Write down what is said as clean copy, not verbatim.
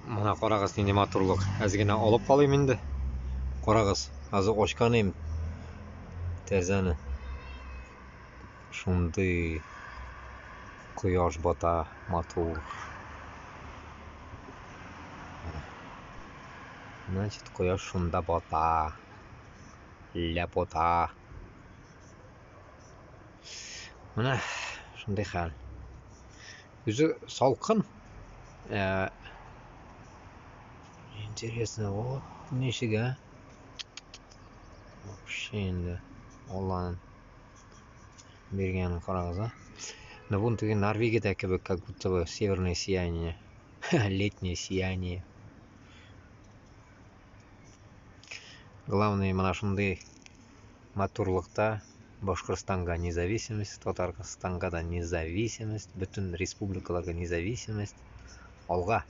Менә карагыз нинди матурлык. Әз генә алып калыйм инде. Карагыз, хәзер ачкан идем тәрәзәне. Шундый кояш бата, матур. Значит, кояш шунда бата. Ляпота. Менә шундый хәл. Үзе салкын. Э, интересно, вот ничек, а? Вообще инде Алланың биргәнен карагыз, а. Ну, вон теге Норвегиядә кебек, как будто бы северное сияние. Летнее сияние. Главное, менә шундый матурлыкта Башкортстанга независимость, Татарстанга да независимость, бөтен республикаларга независимость. Алга!